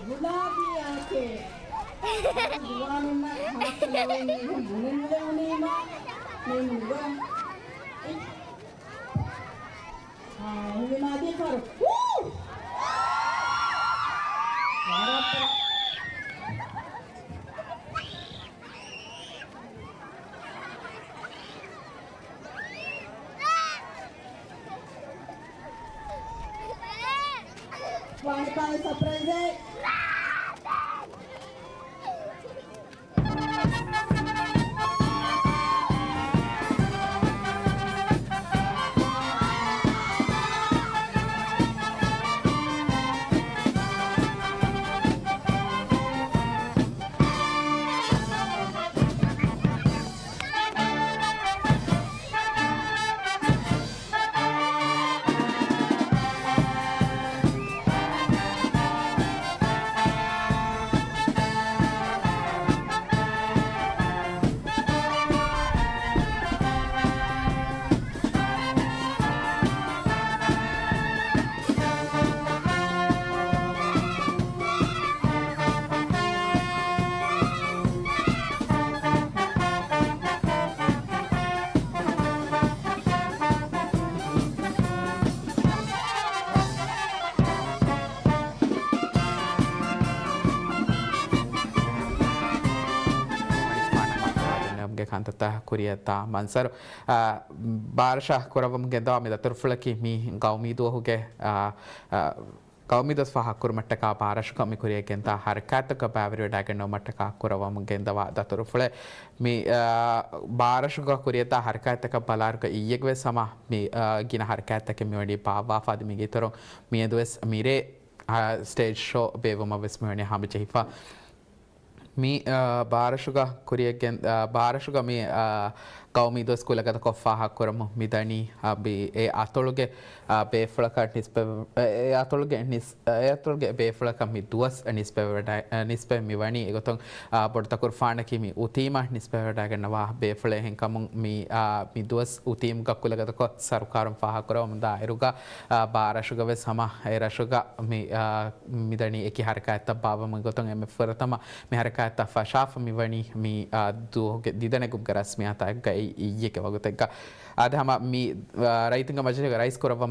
ގުލާބީ އާކޭ. ޒުވާނުންނަށް ހާއްސަ ލަވައެއް މީހުން ބުނެން ނުލެވުނީމާ މީހުން ނުބުނެ. އާ، އެހެންވީމާ އަދި ފަރު. ވޫ! ވަރަށް ވާނެކާވެސް ސަޕްރައިޒެއް. ގެ ކަންތައްތައް ކުރިއަށްދާ މަންޒަރު، އާ، ބާރަށަށް ކުރައްވަމުން ގެންދަވާ މި ދަތުރުފުޅަކީ މި ގައުމީ ދުވަހުގެ، އާ، އާ، ގައުމީ ދުވަސް ފާހަގަކުރުމަށްޓަކާ ބާރަށުގަ މި ކުރިއަށް ގެންދާ ހަރަކާތްތަކަށް ބައިވެރިވެވަޑައިގަންނަވުމަށްޓަކާ ކުރައްވަމުން ގެންދަވާ ދަތުރުފުޅެއް. މި، އާ، ބާރަށުގަ ކުރިއަށްދާ ހަރަކާތްތަކަށް ބަލާއިރުގަ އިއްޔެގެވެސް ހަމަ މި، އާ، ގިނަ ހަރަކާތްތަކެއް މިވަނީ ބާއްވާފަ. އަދި މީގެ އިތުރުން މިއަދުވެސް މިރޭ، އާ، ސްޓޭޖް ޝޯ ބޭއްވުމަށްވެސް މިވަނީ ހަމަޖެހިފަ. މި، އާ، ބާރަށުގަ ކުރިއަށް ގެން-، އާ، ބާރަށުގަ މި، އާ، ގައުމީ ދުވަސް ކުލަގަދަކޮށް ފާހަގަކުރަމުން މިދަނީ، އާ، ބި-، އެ އަތޮޅުގެ، އާ، ބޭފުޅަކަށް ނިސްބަތް، އެ، އެ އަތޮޅުގެ ނިސް-، އެ އަތޮޅުގެ ބޭފުޅަކަށް މި ދުވަސް ނިސްބަތް ވެވަޑައި-، އާ، ނިސްބަތް މިވަނީ. އެގޮތުން، އާ، ބޮޑު ތަކުރުފާނަކީ މި އުތީމަށް ނިސްބަތްވެވަޑައިގަންނަވާ ބޭފުޅެއް. އެހެންކަމުން މި، އާ، މި ދުވަސް އުތީމުގަ ކުލަގަދަކޮށް ސަރުކާރުން ފާހަގަކުރަމުންދާ އިރުގަ، އާ، ބާރަށުގަވެސް ހަމަ އެ ރަށުގަ މި، އާ، މިދަނީ އެކި ހަރަކާތްތައް ބާއްވަމުން. އެގޮތުން އެންމެ ފުރަތަމަ މި ހަރަކާތްތައް ފަށާފަ މިވަނީ މި، އާ، ދުވަހުގެ ދިދަނެގުމުގެ ރަސްމިއްޔާތާއެއްގައި އިއްޔެގެ ވަގުތެއްގަ. އާދެ ހަމަ މި، އާ، ރައްޔިތުންގެ މަޖިލީހުގެ ރައީސް ކުރައްވަމުން